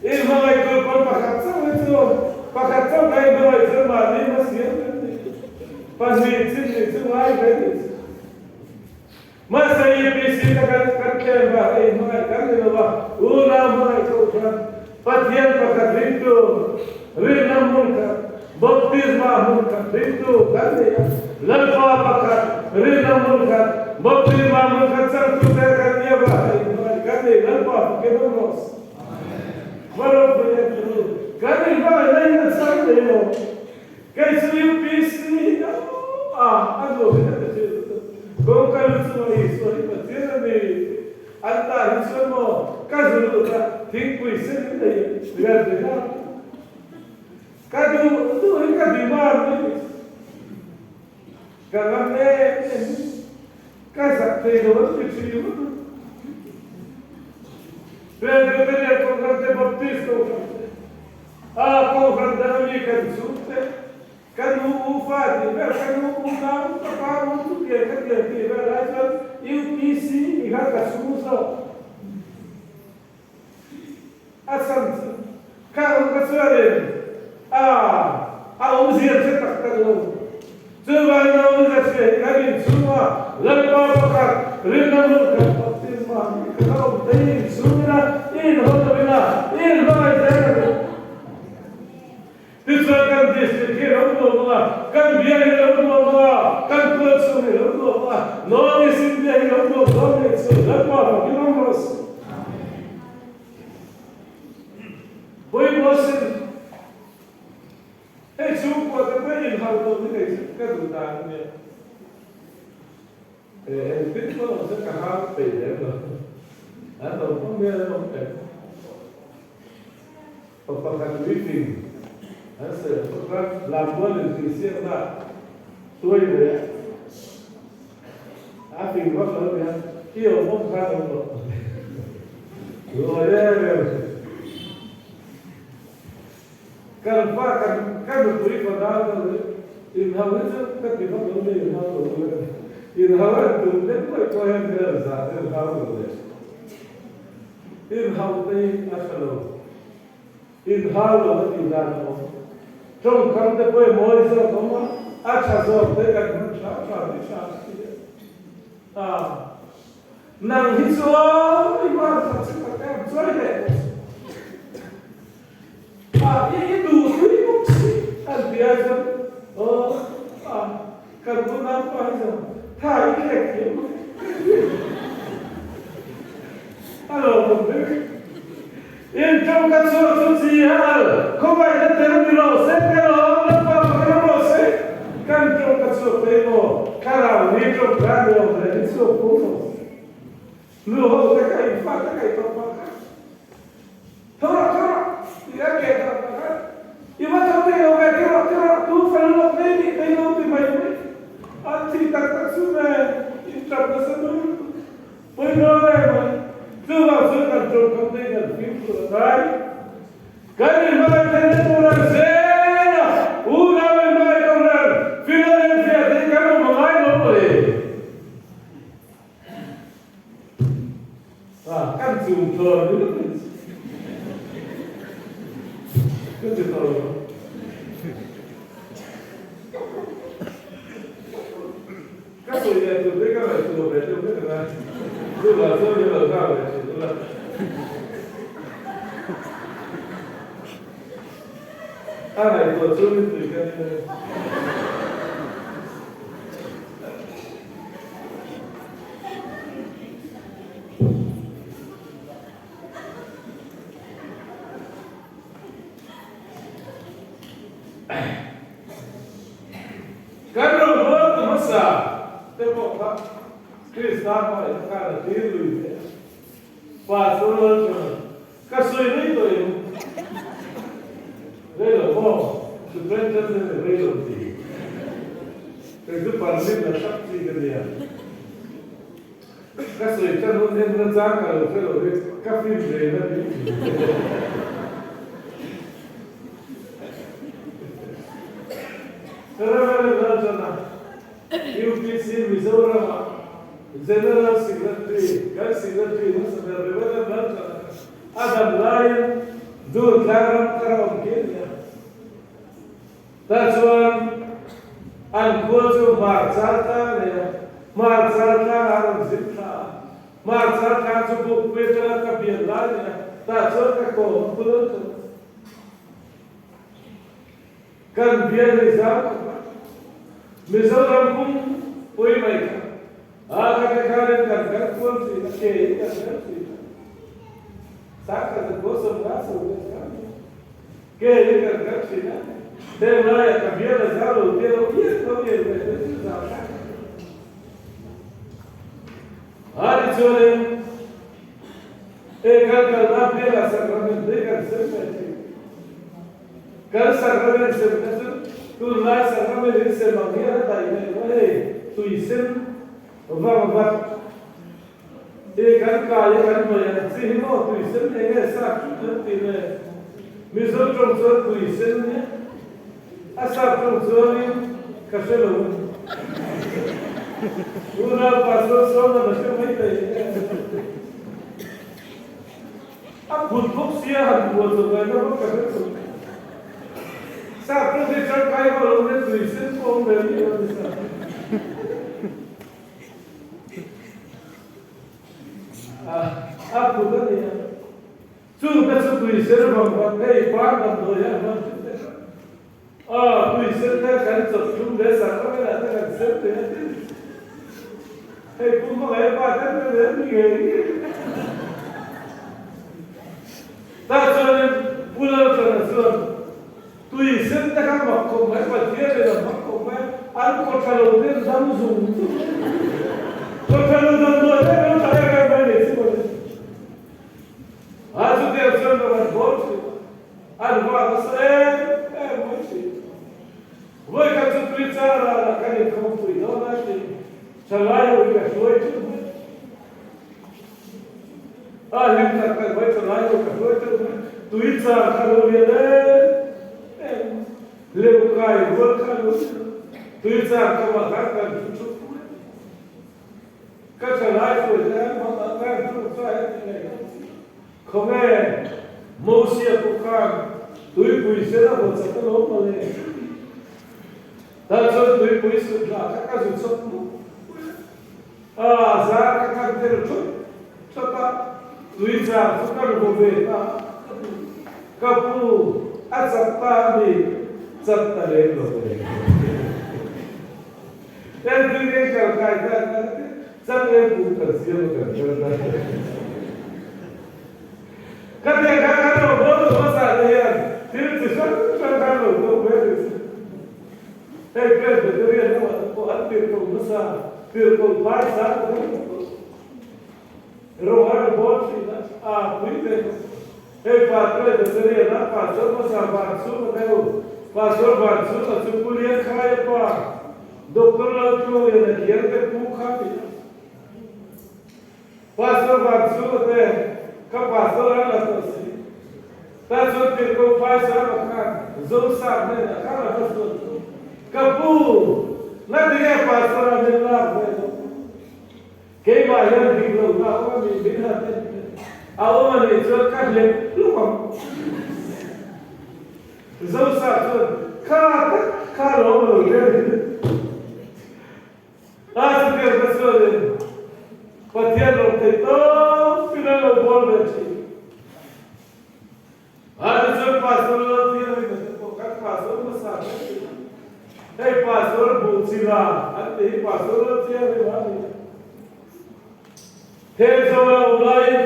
Inhmangaih tur pawn pakhat chauh hi chu pakhat chauh kha inhmangaih chuan mahni hmasiam kan ni. Pahnih chin nih chu ngai hle nih chu. Mahse UPC te kan kan tlem vang a inhmangaih kan ni lo a, unau hmangaih koh chuan Pathian pakhat ringtu, rinna hmun khat, baptisma hmun khat ringtu kan ni a, Lalpa pakhat, rinna hmun khat, baptisma hmun khat changtu te kan nia vang a inhmangaih kan ni, Lalpa fakin awm rawh se. Va ropui em chu, kan inhmangaih na hi a chang nei lo. Kei chu UPC a a nuam in a ti thin lutuk. Kawngka lu chunga Isua hi Pathian a ni. An tah hi chuan maw ka zu lut a, thingpui sen in nei riat ve nghal. Ka duh duh hi ka demand mai ni. Ka ngam em em hi ka zak thei lo an ti thin lutuk. Presbyterian Kohhran te Baptist Kohhran te. A Kohhran dang ami kan chhungte, ka nu u fa tih vel, ka nu u nau, ka pa u chu tiang ka tiang tih vel ai chuan UPC tih kha ka chhung zawk. A chhan chu kha awm kha chuanin a a awmzia hre tak tak lo. Chuvangin a awmzia hria hi kan inchhung a, Lalpa pakhat rinna hmun khat baptisma hi kha ka awm thei inchhung ila, i inhaw lo ila, i inhmangaih zel ang u. Tichuan kan district hi lo nuam ang a, kan bial hi lo nuam ang a, kan tual chhung hi lo nuam ang a, North East India hi lo nuam dawn nih chu Lalpa fakin awm rawh se. Pawimawh sin. Hei chhungkua te pawh inhau tawh ni kei chu ka duh dan a nia. Engtin pawh awm se ka hau peih lem lo. An awm fo mial an awm em. Pa pakhat meeting an sawi ang bawk a, Lammual intihsiakna tuai ve a. A fing vak lo nia, i awm awm khan awm rawh. Lawi em em. Kan pa kan ka nupui fanau ka lo inhau hi chu ka ti vak lo nge inhau lo ula ka ti inhau a tum lek pawh pawh hian ka lo zah deuh hau lo le inhau te hi a tha lo inhau lo a tih dan a awm tawngkam te pawh i mawi zawk awm a a tha zawk te kan hman tha tha ni tha si a nang hi chuan i van khat chu tak em chuai leh A i i duh tui bawk si an ti ai chuan aw a kan unau pa hi chuan tha i thlek thiam mai a lo awm ber in tawng ka chhuak chu chi hal khawngaihna tel ni lo se ka lo awm lalpa ka ram rawh se kan tawng ka chhuak phei maw thlarau hi tawng ka ni awm reng i chhuak fo rawh se nu ho te kha in fa te kha i tawng pa kha Tho rawh, tho rawh, tih a keh darh tak a. I va tho thei lo ve, ti rawh, ti rawh, tu fel lawk mai nih thei lo ti mai mai. An thih tak tak chu ve, in tap nasa dun pawi dawn em mai. Chu Tawngkam te hi kan fimkhur a ngai. Kan inhmangaih theihna tur ang zel a, unau inhmangaih Kohhran Philadelphia te hi kan awm a ngai lo mawle. Kan chung thlawn ni vek mai chu. Ka ti tawh lo. Ka sawi leh tur te ka ngaihtuah ve deuh vek anga, chuvang chuan min lo nghak leh thin ula. A ngaihtuah chu min tui ka ring a ni. Kan rawngbawltu hmasa te pawh kha Krista hmangaihna khan a tir lui hle a. Pastor Lalchhana, Ka sawi mai tawh em? Rei lo maw? Superintendent in rei lo ti. Kei chu permit la tak chi ka nia. Ka sawi tan hun en na chang ka lo hre lo hi ka film ve na bik thin hle. Reverend Lalchana, UPC Mizoram ah General Secretary, kan Secretary hmasa ber Reverend Lalchana kha a dam laiin Durtlang ram thar a awm khi a nia. Tah chuan an khua chu Hmarchar tlang nei a, Hmarchar tlangah a rawn zin thla a. Hmarchar tlang chu Bukpui atanga ka bial lai nei a, tah chuan ka kawm a phul an thawk a. Kan bial hi zau khawp a, Mizoram pum pui mai kha a kha te khanin kan kal kual thin a, ke in kan kal thin a. Sangkhat a kawsawm nga chho vel kha a ni a. Ke in kan kal thin a, heng laiah ka bial a zau lo te lo iak lo iak ve te chu zau thlak a ni. A tichuanin he kan kalna bialah sacrament te kan sem ve thin. Kan sacrament sem te chu tunlai sacrament in sem ang hian a daih leh lo a hei, tui sem vang vat. Hi kan kai a kan hmai ang chi hi maw tui sen eng nge sap thut an ti le? Mizo tawng chuan tui sen a nia, a sap tawng chuanin ka hre lo a ni. Unau pastor Solomon a hre mai thei eng nge? A phut bawk sia han bual chawp ngaihna vak ka hre lo. Sap tawng hi tangkai vak lo nia tui sen pawh awm ve miah lo ni sap. A phut a ni a, chu te chu tui sen vang vang hei par damdawi hi a hman thin te kha a tui sen te kan chawp thlum ve sak a velah te kan sen ve a tin hei pu hmangaih pa te te ve mi ngei ngei tah chuanin Pu Lalthana chuan Tui sen te kha mak khawp mai, Pathian in a hmang khawp mai, an khaw tha lo te an dam zung zung mai. Khaw tha lo dam duai em em tha em em mai nei chu mawle. A chutiang chuan ka rawn bawl thin a, an vak nasa em em mai thin. Vawikhat chu tui char ah kan inkhawmpui dawn a ti, thalai ho hi ka hruai teuh mai. A hlim tak tak mai thalai ho ka hruai teuh mai. Tui char kha lo lian em em a, leu kai rual kha lo lian a, tui char kamah khan kan thu thup mai. Ka thalai hruai te hian hmang ang khan thu tha he ti ngei ang chi. Khawnge Mosia pawh khan tuipui sen a vaw chak alawm mawle. Tah chuan tuipui sut hlah kha ka zu chawp mup pui a. A zar ka kan tel thut thut a, tui chang chu ka ru ve ta a ka ti. Ka pu a chat ta a ni, chat ta lem lo ve. Engtin nge kal kai ta ka ti, chat em pu kan siam a kan kal ta. Ka tiang khan kan lo bawl lo hmasa te hian thil chi hrang hrang khan lo tawk ve rih se. Hei Presbyterian lamah te pawh an tirhkoh hmasa, tirhkoh phaisa te kha an tawk. Rawng an bawl thin a, a pui ve khawp. Hei pa Presbyterian a pastor hmasa Vanchhunga te ho, Pastor Vanchhunga chu Pu Liankhaia pa, Doctor Laltluangliana Khiangte pu kha a ni a. Pastor Vanchhunga te. Ka pastor an la tawh si. Ta chuan Tirhkoh Phaisama khan Zosap hnenah khan a va zuat thung. Ka pu, ngatinge pastor a min lak ve loh? Keimah hian dik lohna a awm a nih min han en teh. A awm a nih chuan ka hlep hluk ang. Zosap chuan, Kha tak kha lawm lo ber hi. A chutiang te chuanin Pathian rawng thei tawp in an lo bawl ve thin. A tichuan Pastor Lalthianghlim te pawh kan Pastor hmasa hle thin a. Hei Pastor Buhchila an tih hi Pastor Lalthianghlim a ni a. Thenzawl a awm laiin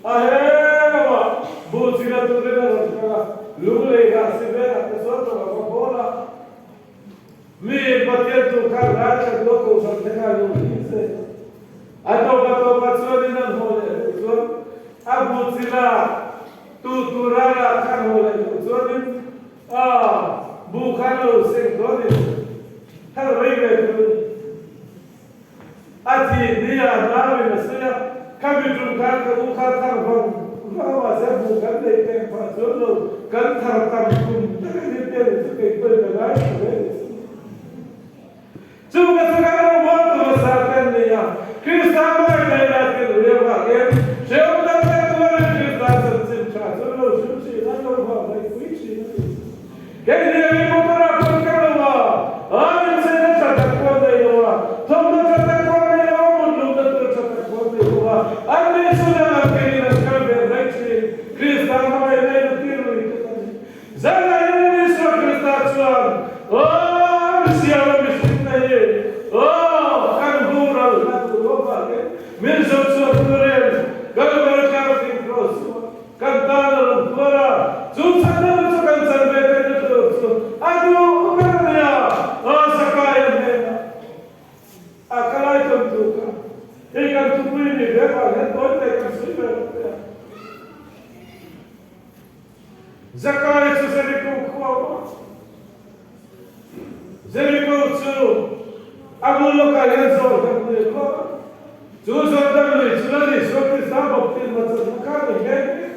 a helamah Buhchila turin a rawn kal a, Lunglei rah si velah te chuan rawng a va bawl a. Mi in Pathian tur khan ralkhat lo kohhran te khan lo hlim se. A tawp a tawpah chuan in an haw leh hnu chuan a bu chila tu tur a rah khan haw leh hnu chuan in a bu khan lo seng dawn in thar rei ve tur a ni. A thi ni a nau in a sawi a, Kha mi tum khan ka u kha thar vang vang a mahse bu kan nei peng phah chuan lo kan thar tam kum tak a ni te ni chu kei pawhin ka ngai thla ve ni chu. Chu ka chu kan awm hawn tur a sa te an ni a, Krista hmangaih nei la ti lu em vangin hrehawm tak tak tuarin Krista chanchin tha chuan lo hrim thin a, lo vang ngaihpui thin a ni chu. Kei hi eng emaw ber ah pawn ka lo a, a incheina tha tak pawh nei lo a, thawmhnaw tha tak pawh nei lo a, mut lumna tur tha tak pawh nei lo a, an ni chu dang ang keiin an kal ve mai thin. Krista hmangaih na in a tir lui te ka ni. Zanah hian Isua Krista chuan, Aw, mi siam a mihring na hi, aw, kan boral hla tur ho vangin min zo chhuak turin kan World King Cross chuan Kan tan a rawn tuar a, chu chhandamna chu kan chan ve theihna tur chu a duh ber a nia, a Zakaia hnenah a kalai tawn tur kha hei kan thupui ni ve vang hian tawi te kan sawi ve lo teh a. Zakaia chu Jeriko khua a awm a, Jeriko chu a bul lawkah hian Jordan lui a luang a, chu Jordan lui chu Lal Isua Krista bawktinna chawlhna kha a ni nghe nghe.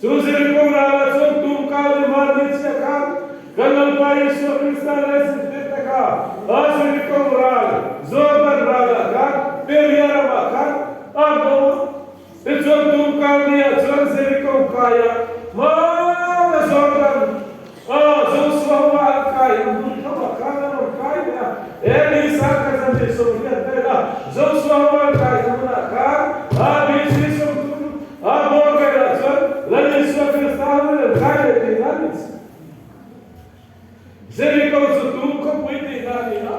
Chu Jeriko ralah chuan tumkau ni mahni chiah khan kan Lalpa Isua Krista leh zirtirte kha a Jeriko ral, Jordan ralah khan Peria ramah khan an awm a. Tichuan tumkau niah chuan Jeriko kaiah hmana Jordan a Josua ho a an kai ang hmun tho ah khan an rawn kai leh a, Elisa ka zan leh sawmriat vel a Josua ho an kai ang hmunah khan a BC 30 a bawr velah chuan Lal Isua Krista ho in an kai leh tihna a ni. Jeriko chu tum khawpui tihna a ni a.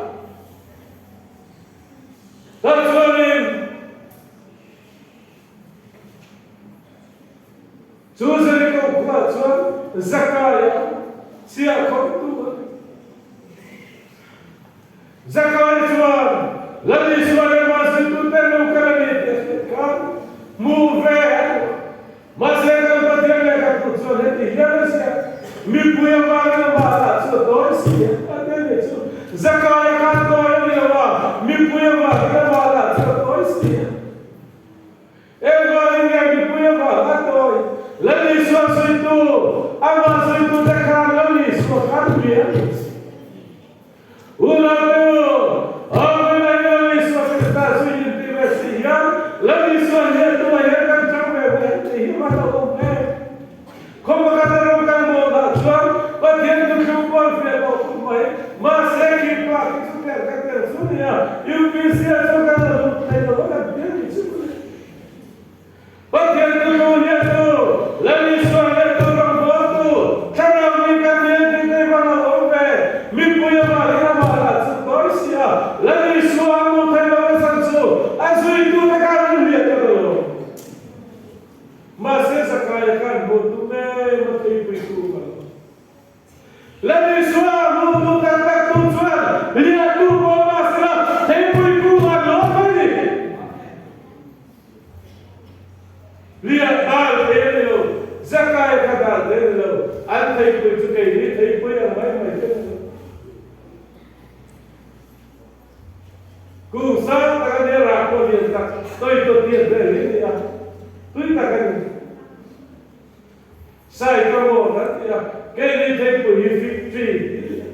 Tah chuanin. Chu Jeriko khuaah chuan Zakaia chhiah khawptu a ni. Zakaia chuan Lal Isua leh mah zirtute lo kal a ni tih a hriat khan hmuh ve a duh a. Mahse kan Pathian lehkhabu chuan heti hian a ziak, Mipui avangin amah lah chu a tawi si a, a ti a ni chu. Zakaia khan tawi a ni lo a, mipui avangin amah lah chu a tawi si a. Engvangin nge mipui avang a tawi? Lal Isua sawitu, amah sawitute khan Lal Isua khan bia a ni si. Unau te u, Amen a Lal Isua Krista chu in ti ve si hian Lal Isua hian tumah hian kan chang ve ve ang tih hi hman a awm hle. Khaw pakhat a ram kan mawl dah chuan Pathian chu thlung pawn fiah tawh khawp mai. Mahse khi pa khi chu tel ka tel chu nia, UPC a chu kan la lut thei lo a kan ti a ni chu. Pathian chu nu hian tu, Lal Isua hian tu rawngbawltu, Thlarau mi kan hian tih te vang a awm ve, mipui amah hi amah lah chu tawi si a, Lal Isua a hmuh theih loh nachhan chu a zuitute khan an hliah ta lo. Mahse Zakaia khan hmuh tum em a theipui tu a lo. Lal Isua hmuhtu tak tak tu chuan liahtu pawh mahsela theipui kungah lawm a ni. Liah dal thei a ni lo, Zakai kha dal thei a ni lo, an theipui chu keini theipui ang mai mai te a ni lo. Kung sang tak a nia, rah pawh lian tak, tawi tawt lian vel hi a ni a. Tui tak a ni. Sai ka maw kan ti a, keini theipui hi fig tree tih a ni a.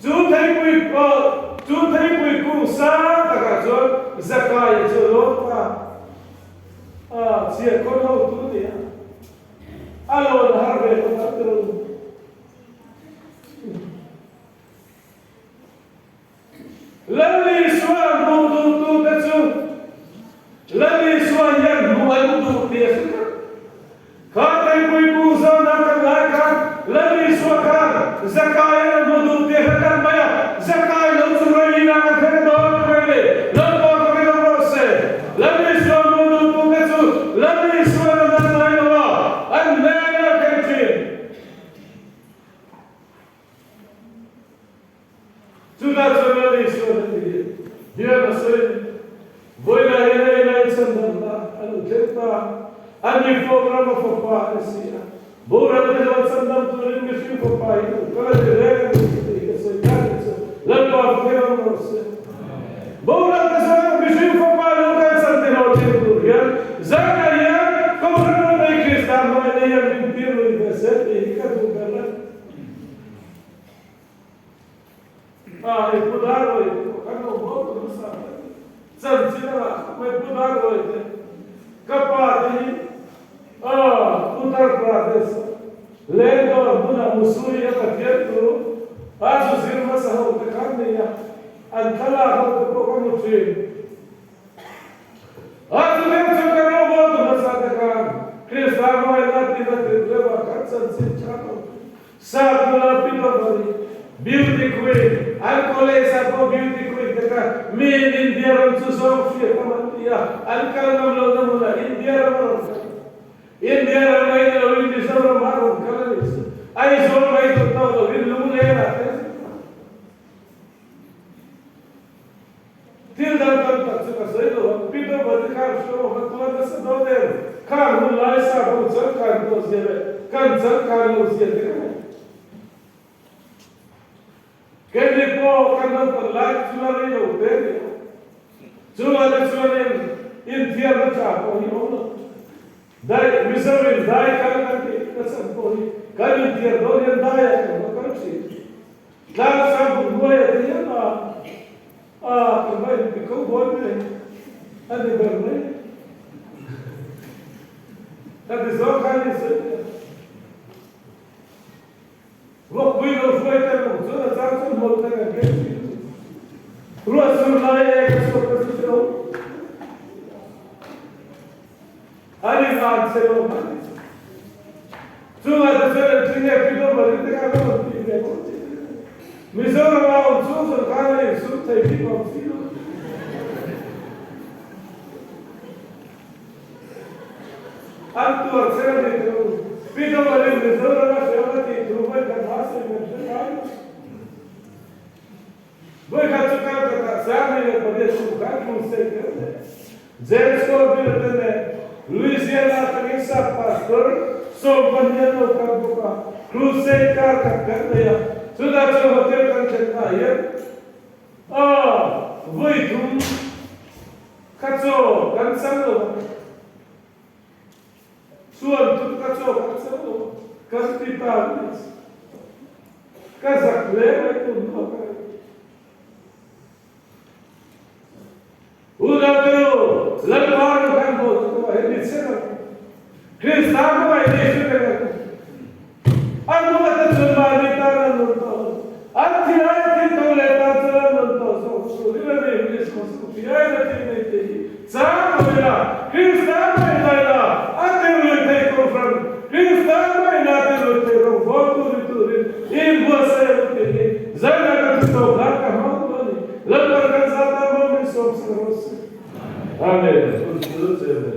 Chu theipui chu theipui kung sang takah chuan Zakaia chu a lawm ta a, chhiahkhawn hotu a ni a, a lawn har ve ta tak te lo. Lal Isua hmuh duhtute chu Lal Isua hian hmuh an duh tih a hre tlat. Kha theipui kung zawnah kan lai khan Lal Isua khan Zakai a hmuh duh tih a hre tlat mai a, Zakai lo chu rei inah kan thleng dawn ta mai le, Lalpa ka ring ang rawh se. Lal Isua hmuh duhtute chu Lal Isuan a dang ngai lo a, an hnenah a thleng thin. Chutah chuan Lal Isua heti hian a sawi, Vawilah hian hei lai chhandamna a lo thleng ta, a ni fawk rama fapa a ni si a, boral te zawng chhandam turin mihring fapa hi lo kal a ni reng a ni tih ka sawi ta ni chu Lalpa fawk ram rawh se. Boral te zawng mihring fapa lo kal chhan ti lo thin tur hian zanah hian Kohhran Rawlei Krista hmangaihna hian min tir lui ve se tih hi ka duh ber a. A i pu Darlawi te pawh kan lo haw tur nasa hle mai. Chanchin a ngah khawp mai Pu Darlawi te, ka pa te hi a Uttar Pradesh a Lendor hmuna Mussoorie a Pathian thu a zu zir hmasa ho te khan nei a, an thlalak ho te pawh ka hmu thin. A chutiang chu kan lo haw tur nasa te khan Krista hmangaihna tina tirhleuh ah kan chanchin tha lo. Sap nula Peter Murray, Beauty Queen, an college ah pawh Beauty Queen te kha miin India ram chu zawng hriat a man ti a, an kal ngam lohna hmunah India ram a rawn kal. India ram mai ni loin Mizoram ah a rawn kal a nih chu. Aizawl mai duh tawh loin Lunglen ah te a zin ta. Thil dang tam tak chu ka sawi lo ang, Peter Murray khan hriau a va tuar nasa dawn em? Khang hun lai sap ho changkan tawh zia leh kan changkan lo zia te ka nei. Keini pawh kan naupan lai chu la rei lo te a ni a, chungah te chuanin inthiarna tha pawh hi awm lo. Dai, Mizorin dai kal kan tih nasa pawh hi kan inthiar dawn hian daiah kan va kal thin. Tlangsang hun hnuaiah te hian a a kan va inti ko bawi mai a ni ber mai. Ka ti zawk khan in sawi teh. Vawkpui lo hruai te ang chuan a chang chuan hmawlh te kan keng thin. Ruah sur lai e ka chhuak ka chu hrelo. An in an che lo mai. Chungah te chuan an tling e Peter Marin te kha ka rawn tih ve ngawt tih. Mizoram a awm chung chuan khan a insum thei bik awm si lo. An tuar che a ni teh u. Peter Marin Mizoram a hriam a tih thu vawi khat hma sawi kan hre ngai lo. Vawi khat chu kal khatah 18 kum khan crusade kan nei. James Corbin te nen Louisiana atangin sap pastor 12 an lo kal bawk a, crusade kar khat kan nei a, chutah chuan hotel kan thlen hna hian a vawi thum kha chaw kan chang lo a, chuan thum kha chaw kan chang lo a, kan ti ta a ni. Ka zak hle mai tun hnuah ka rei. Unau te u, Lalpa ram kan hmuh chu tawh he ni chiah lo. Krista hmangaih ni chu ka ngai ta. A hnung ata chuan mahni tan an rawn tawh lo. An thi ai thil to leh tan chuan an rawn tawh zawk chu rin a ni. English khawsuk thi ai na thil nei te hi chang lo ila, Krista hmangaih lai la, a tirlui thei kohhran, Krista hmangaih la tirlui thei rawngbawltu ni turin in buatsaih a tih hi zaina ka thu tawp hlan ka hmang duh a ni. Lalpan kan zat tan maw min sawm sak rawh se. Amen. Hun chu che ve.